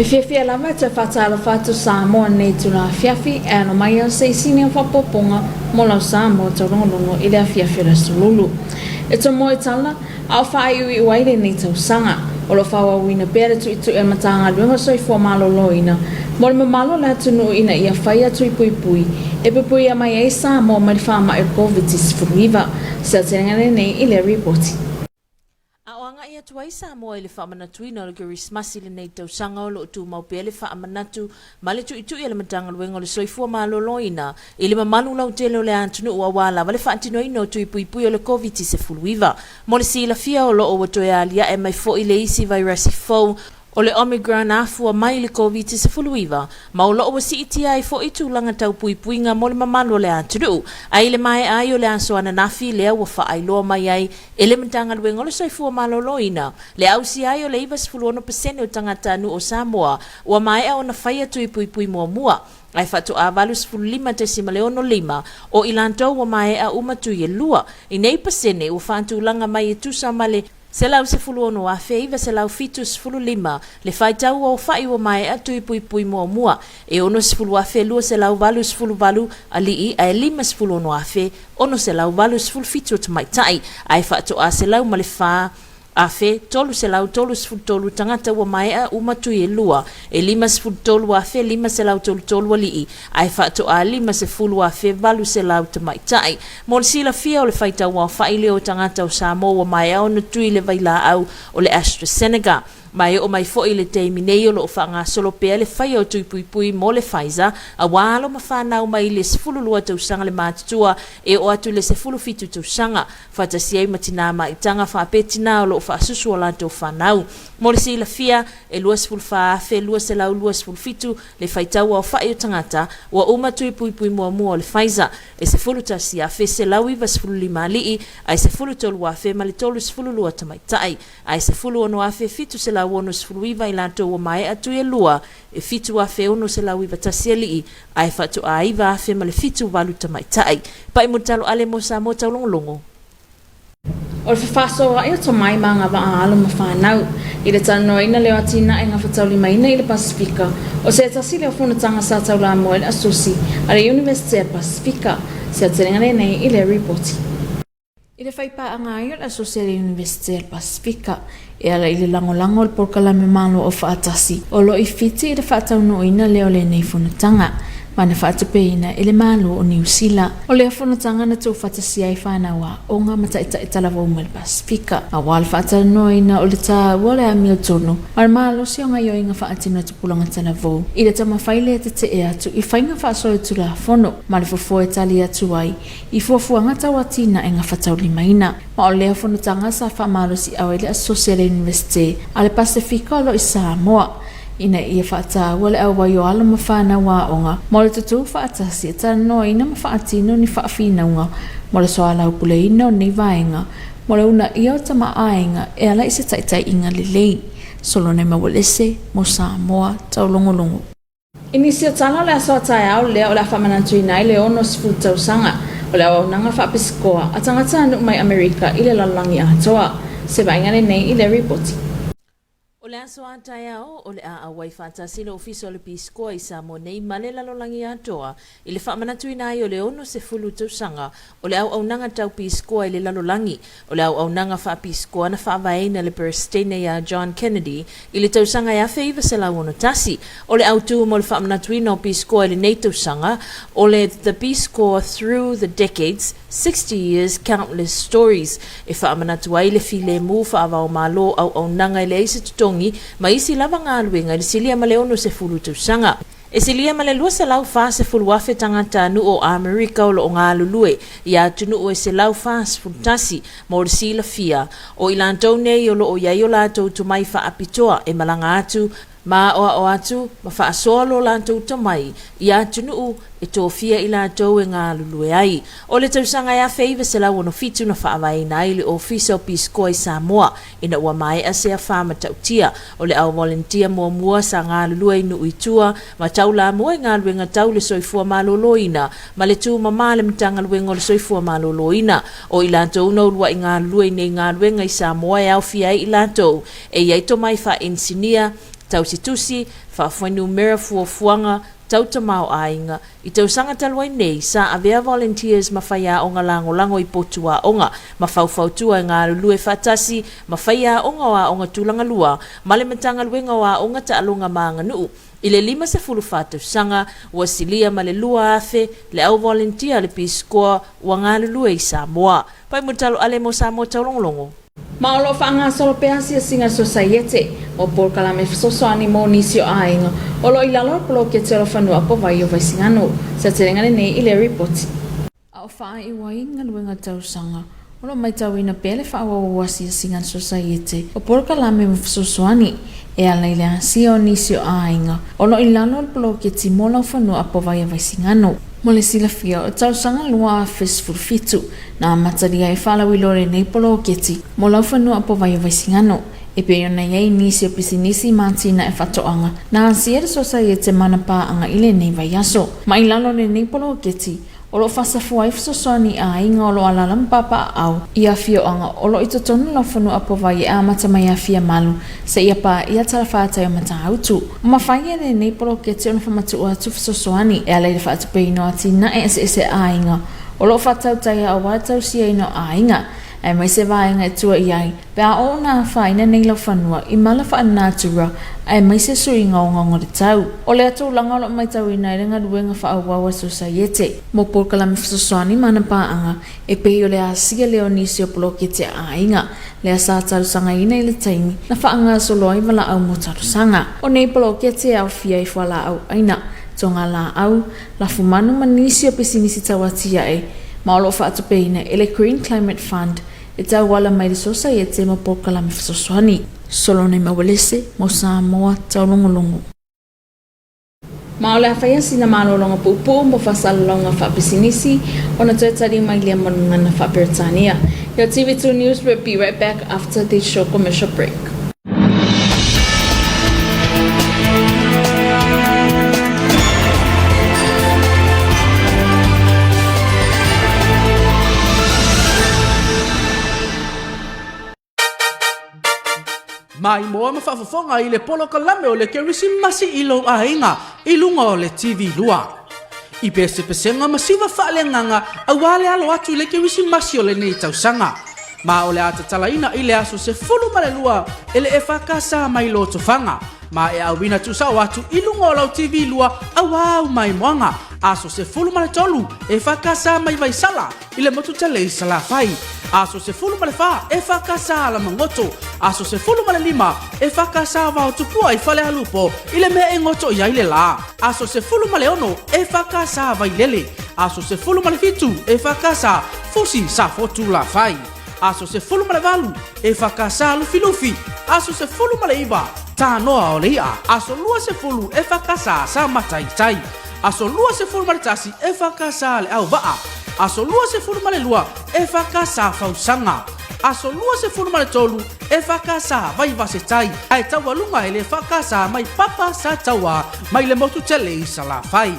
E fiafia lava e toe faatalofa atu Samoa i lenei itula afiafi e alo mai au se isi nei o faaopoopoga mo lau Samoa taulogologo i le afiafi o le Aso Lulu. E tomoa i tala, a o faaiuiu ai lenei tausaga. O lo o faaauauina pea le tuitui a le Matagaluega o Soifua Maloloina mo le mamalu o le atunuu ina ia faia tui puipui e puipuia mai ai Samoa mai le faamai o le Koviti-19. Se aotelega lenei i lea ripoti. A o agai atu ai Samoa i le faamanatuina o le Kerisimasi i lenei tausaga o lo o tumau pea le faamanatu ma le tuitui a le Matagaluega o le Soifua Maloloina i le mamalu lautele o le atunuu aua lava le faatinoina o tui puipui o le Koviti-19. Mo le silafia o lo o ua toe aliae mai foi le isi vairasi fou o le Omicron afua mai i le Koviti-19 ma o lo o ua siitia ai foi tulaga tau puipuiga mo le mamalu o le atunuu. A i le maea ai o le aso ananafi lea ua faailoa mai ai e le Matagaluega o le Soifua Maloloina le ausia ai o le 96% o tagatanuu o Samoa ua maea ona faia tui puipui muamua, ae faatoa 85.65 o i latou ua maea uma tui e lua. I nei pasene ua faatulaga mai e tusa ma le 116,975 le faitau aofa'i ua maea tui puipui muamua, e 60,288 alii ae 56,687 o tamaitai, ae faatoa 104,333 tagata ua maea uma tui e lua, e 53,533 alii, ae faatoa 50,800 tamaitai. Mo le silafia, o le faitauaofa'i lea o tagata o Samoa ua maea ona tui le vailaau o le AstraZeneca. Ma e oo mai foi i le taimi nei o lo o faagasolo pea le faia o tui puipui mo le Pfizer, aua alo ma fanau mai le 12 tausaga le matutua e oo atu i le 17 tausaga, faatasi ai ma tinā maitaga faapea tinā o lo o faasusu a latou fanau. Mo le silafia, e 24,227 le faitau aofa'i o tagata ua uma tui puipui muamua o le Pfizer, e 11,195 alii ae 13,032 tamaitai, ae 16,769 i latou ua maea tui e lua, e 7,691 alii ae faatoa 9,078 tamaitai. Pai mo talo ale mo Samoa Taulogologo. O le fefaasoaai o tomai ma agavaa alo ma fanau i le talanoaina lea o atinae gafataulimaina i le Pasefika, o se tasi lea o fonotaga sa taulamua i le Asosi a le Iunivesite a le Pasefika. Se aotelega lenei i lea ripoti. I le faipaaga ai o le Asosi a le Iunivesite a le Pasefika e ala i le lagolago o le Polokalame Malo Aufaatasi o lo o i Fiti i le faataunuuina lea o lenei fonotaga ma na faatupeina e le Malo o Niu Sila. O lea fonotaga na tuufaatasia ai fanau aoga ma taitai talavou mai le Pasefika aua le faatalanoaina o le taua o le amiotonu ma le malosi o gaioiga faatino a tupulaga talavou i le taumafai lea e tetee atu i faiga faasolitulafono ma le fofoa e tali atu ai i fuafuaga tau atinae gafataulimaina. Ma o lea fonotaga sa faamalosiau ai le Asosi a le Iunivesite a le Pasefika o lo o i Samoa ina ia faataua le auai o alo ma fanau aoga mo le tutū faatasi e talanoaina ma faatino ni faafinauga mo le soalaupuleina o nei vaega mo le uunaia o tamaoaiga e ala i se taitaiga lelei. Solone Maualese mo Samoa Taulogologo. I nisi o tala o le aso a taeao lea o le a faamanatuina ai le 60 tausaga o le auaunaga faapisikoa a tagatanuu mai Amerika i le lalolagi atoa. Se vaaiga lenei i le ripoti. O le aso a taeao, o le a auai faatasi le Ofisa o le Pisikoa i Samoa nei ma le lalolagi atoa i le faamanatuina ai o le 60 tausaga o le auaunaga tau pisikoa i le lalolagi. O le auaunaga faapisikoa na faavaeina le Peresetene iā John Kennedy i le tausaga e 1961. O le autu mo le faamanatuina o pisikoa i lenei tausaga, o le The Peace Corps Through the Decades, 60 Years, Countless Stories, e faamanatu ai le filemu faavaomalo auaunaga e leai se totogi ma isi lava galuega i le silia ma le 60 tausaga. E silia ma le 240,000 tagatanuu o Amerika o lo o galulue i atunuu e 141 mo le silafia, o i latou nei o lo o i ai o latou tomai faapitoa e malaga atu ma aoao atu ma faasoa lo latou tomai i atunuu e tofia i latou e galulue ai. O le tausaga e 1967 na faavaeina ai le Ofisa o Pisikoa i Samoa Ina ua maea se afa matautia, o le au volunteer muamua sa galulue i nuu i tua ma taulamua i galuega tau le soifua maloloina ma le tumama le Matagaluega o le Soifua Maloloina. O i latou na uluai galulue i nei galuega i Samoa e aofia ai i latou e i ai tomai faa-inisinia, Tausitusi, Faafuainumera Fuafuaga Tau Tamaoaiga, I tausaga talu ai nei, sa avea volunteers ma faiaoga lagolago i potu aoga, ma faufautua e galulue faatasi ma faiaoga o aoga tulaga lua ma le Matagaluega o Aoga Taaloga ma Aganuu. I le 54 tausaga, ua silia ma le 2,000 le au volunteer a le Peace Corps ua galulue i Samoa. Pai mo talo ale mo Samoa Taulogologo. Ma o lo o faagasolo pea asiasiga a le Sosaiete mo polokalame fesoasoani mo nisi o aiga o lo o i lalo o le poloketi o Alofanua Apovai o Vaisigano. Seatelega lenei i lea ripoti. A o faaiu ai galuega tausaga, o lo o matauina pea le faaauau o asiasiga a le Sosaiete o polokalame mo fesoasoani e ala i le asia o nisi o aiga o lo o i lalo o le poloketi mo Laufanua Apovai a Vaisigano. Mo le silafia, o le tausaga 2017, na amatalia ai faalauiloa lenei poloketi mo Laufanua Apovai o Vaisigano, e pei ona i ai nisi o pisinisi ma atinae faatoaga na asia le Sosaiete mana paaga i lenei vaiaso. Ma i lalo o lenei poloketi, o lo o faasafua ai fesoasoani i aiga o lo o alaala ma papaaao i afioaga o lo o i totonu o Laufanua Apovai e amata mai Afiamalu seia paia Talafatai o Matautu. Ua mafai e lenei poloketi ona faamatuu atu fesoasoani e ala i le faatupeina o atinae eseese aiga o lo o faatautaia aua le tausiaina o aiga, aemaise vaega e tua i ai pe a oo ona afaina nei laufanua i mala faalenatura aemaise suiga ogaoga o le tau. O lea tulaga o lo o matauina ai le galuega faaauau a Sosaiete mo polokalame fesoasoani ma ana paaga e pei o le asia lea o nisi o poloketi a aiga lea sa talosagaina i le taimi na faagasolo ai valaau mo talosaga. O nei poloketi e aofia ai fualaau aina, togalaau, lafumanu ma nisi o pisinisi tauatiae ma o lo o faatupeina e le Green Climate Fund e tauala mai le Sosaiete mo Polokalame Fesoasoani. Solone Mauelese mo Samoa Taulogologo. Ma o le a faia sina malologa puupuu mo faasalalauga faapisinisi ona toe tali mai lea ma gagana faa-Peretania. Your TV2 News will be right back after this short commercial break. Maimoa ma faafofoga i le polokalame o le Kerisimasi i lou aiga i luga o le TV 2. I pesepesega ma siva faaleagaga aua le alo atu i le Kerisimasi o lenei tausaga. Ma o le a tatalaina i le aso 12 e le EFKS mai Lotofaga. Ma e auina tuusao atu i luga o lau TV 2 aua au maimoaga aso 13 EFKS mai Vaisala i le motu tele i Salafai. Aso 14 EFKS Alamagoto. Aso 15 EFKS Vaotupua i Falealupo i le mea e goto i ai le la. Aso 16 EFKS Vailele. Aso 17 EFKS Fusi Safotu Lafai. Aso 18 EFKS Lufilufi. Aso 19 Tanoa o le I'a. Aso 20 EFKS Samataitai. Aso 21 EFKS Le Auvaa. Aso 22 EFKS Fausaga. Aso 23 EFKS Vaivasetai. Ae taualuga e le EFKS mai Papa Sataua mai le motu tele i Salafai.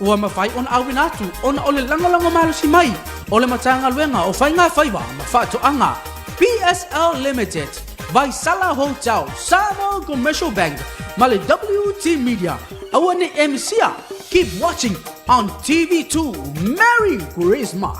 Ua mafai ona auina atu ona o le lagolago malosi mai o le Matagaluega o Faiga Faiva ma Faatoaga, PSL Limited, Vaisala Hotel, Samoa Commercial Bank ma le WT Media. Aua ne i e misia, keep watching on TV2. Merry Christmas!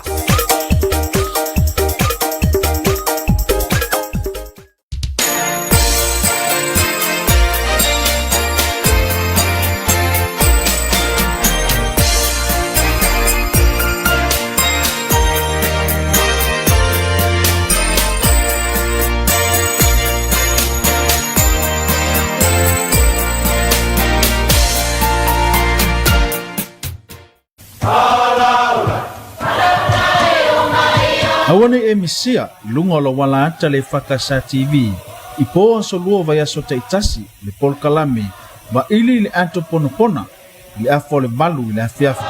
Aua nei e misia i luga o lou ala ata le EFKS TV i po aso lua vaiaso taitasi le polokalame vaili i le ato ponapona i le afa o le valu i le afiafi.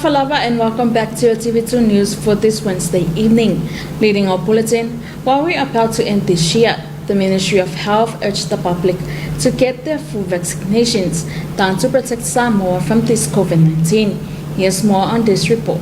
Talofa lava and welcome back to your TV2 News for this Wednesday evening. Leading our bulletin, while we are about to end this year, the Ministry of Health urged the public to get their full vaccinations done to protect Samoa from this COVID-19. Here's more on this report.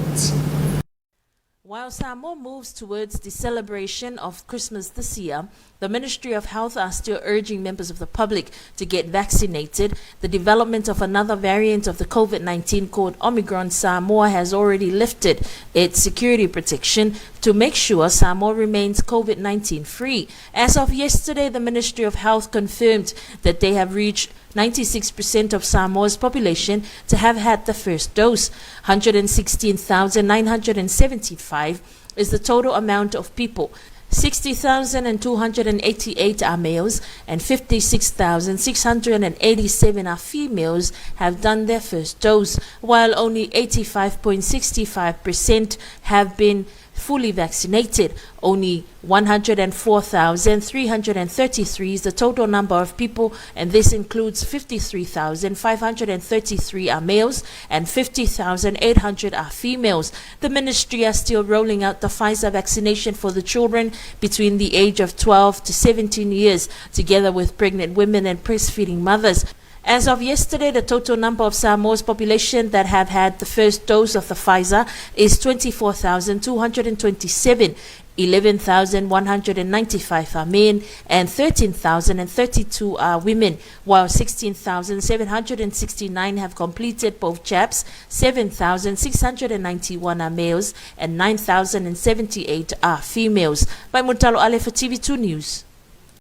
While Samoa moves towards the celebration of Christmas this year, the Ministry of Health are still urging members of the public to get vaccinated. The development of another variant of the COVID-19 called Omicron Samoa has already lifted its security protection to make sure Samoa remains COVID-19 free. As of yesterday, the Ministry of Health confirmed that they have reached 96% of Samoa's population to have had the first dose. 116,975 is the total amount of people. 60,288 are males and 56,687 are females have done their first dose, while only 85.65% have been fully vaccinated. Only 104,333 is the total number of people, and this includes 53,533 are males and 50,800 are females. The ministry are still rolling out the Pfizer vaccination for the children between the age of 12 to 17 years, together with pregnant women and breastfeeding mothers. As of yesterday, the total number of Samoa's population that have had the first dose of the Pfizer is 24,227. 11,195 are men and 13,032 are women, while 16,769 have completed both jabs, 7,691 are males and 9,078 are females. By Mutalo Ale for TV2 News.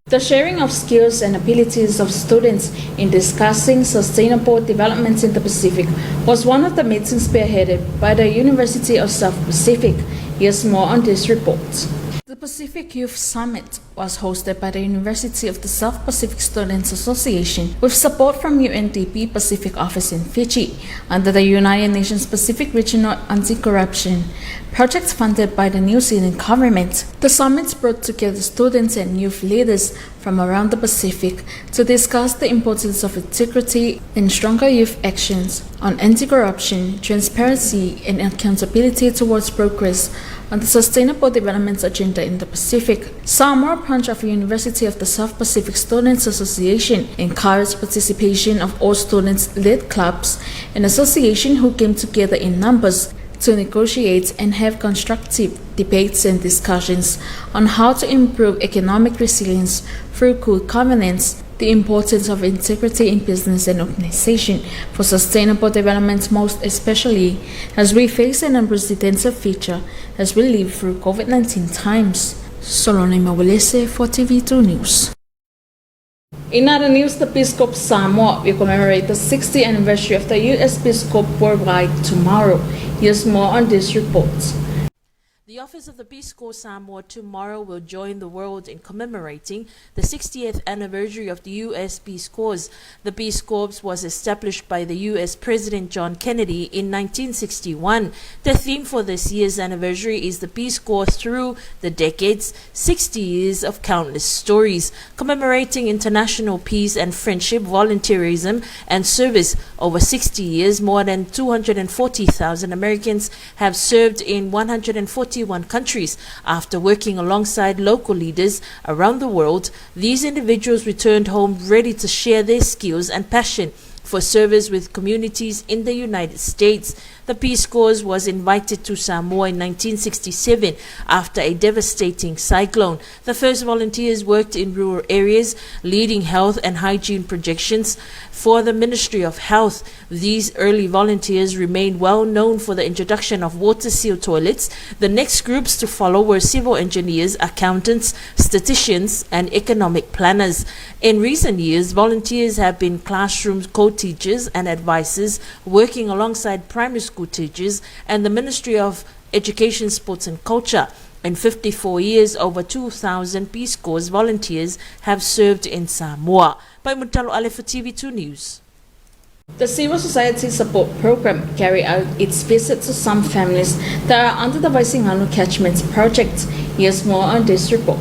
The sharing of skills and abilities of students in discussing sustainable developments in the Pacific was one of the meetings spearheaded by the University of South Pacific. Here's more on this report. The Pacific Youth Summit was hosted by the University of the South Pacific Students Association with support from UNDP Pacific Office in Fiji under the United Nations Pacific Regional Anti-Corruption Project funded by the New Zealand government. The summit brought together students and youth leaders from around the Pacific to discuss the importance of integrity and stronger youth actions on anti-corruption, transparency, and accountability towards progress on the Sustainable Development Agenda in the Pacific. Samoa branch of University of the South Pacific Students Association encouraged participation of all students-led clubs and associations who came together in numbers to negotiate and have constructive debates and discussions on how to improve economic resilience through good governance, the importance of integrity in business and organization for sustainable development, most especially as we face an unprecedented future as we live through COVID-19 times. Solone Mawalese for TV2 News. In other news, the Peace Corps Samoa will commemorate the 60th anniversary of the U.S. Peace Corps worldwide tomorrow. Here's more on this report. The Office of the Peace Corps Samoa tomorrow will join the world in commemorating the 60th anniversary of the U.S. Peace Corps. The Peace Corps was established by the U.S. President John Kennedy in 1961. The theme for this year's anniversary is the Peace Corps through the decades, 60 years of countless stories, commemorating international peace and friendship, volunteerism, and service. Over 60 years, more than 240,000 Americans have served in 141 countries. After working alongside local leaders around the world, these individuals returned home ready to share their skills and passion for service with communities in the United States. The Peace Corps was invited to Samoa in 1967 after a devastating cyclone. The first volunteers worked in rural areas, leading health and hygiene projections for the Ministry of Health. These early volunteers remained well known for the introduction of water seal toilets. The next groups to follow were civil engineers, accountants, statisticians, and economic planners. In recent years, volunteers have been classroom co-teachers and advisors working alongside primary school teachers and the Ministry of Education, Sports and Culture. In 54 years, over 2,000 Peace Corps volunteers have served in Samoa. By Mutalo Ale for TV2 News. The Civil Society Support Program carried out its visit to some families that are under the Vaisigano Catchment Project. Here's more on this report.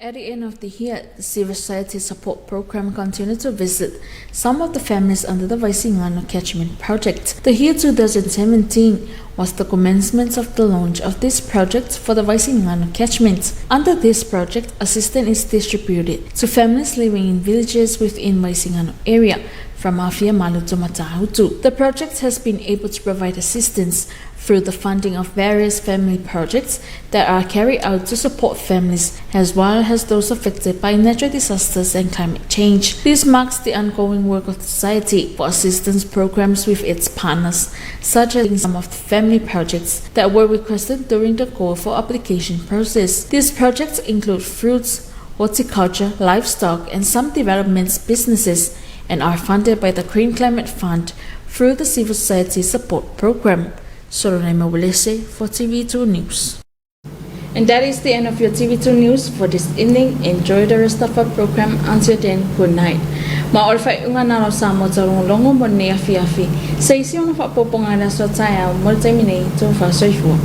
At the end of the year, the Civil Society Support Program continued to visit some of the families under the Vaisigano Catchment Project. The year 2017 was the commencement of the launch of this project for the Vaisigano Catchment. Under this project, assistance is distributed to families living in villages within Vaisigano area from Afia Malu to Matahutu. The project has been able to provide assistance through the funding of various family projects that are carried out to support families as well as those affected by natural disasters and climate change. This marks the ongoing work of the society for assistance programs with its partners, such as some of the family projects that were requested during the call for application process. These projects include fruits, horticulture, livestock, and some development businesses and are funded by the Green Climate Fund through the Civil Society Support Program. Solonema Welese for TV2 News. And that is the end of your TV2 News for this evening. Enjoy the rest of our program. Until then, good night. Ma o le faaiuga lena o Samoa Taulogologo mo lenei afiafi. Se isi ona faaopoopoga i le aso a taeao mo le taimi nei, tofa soifua.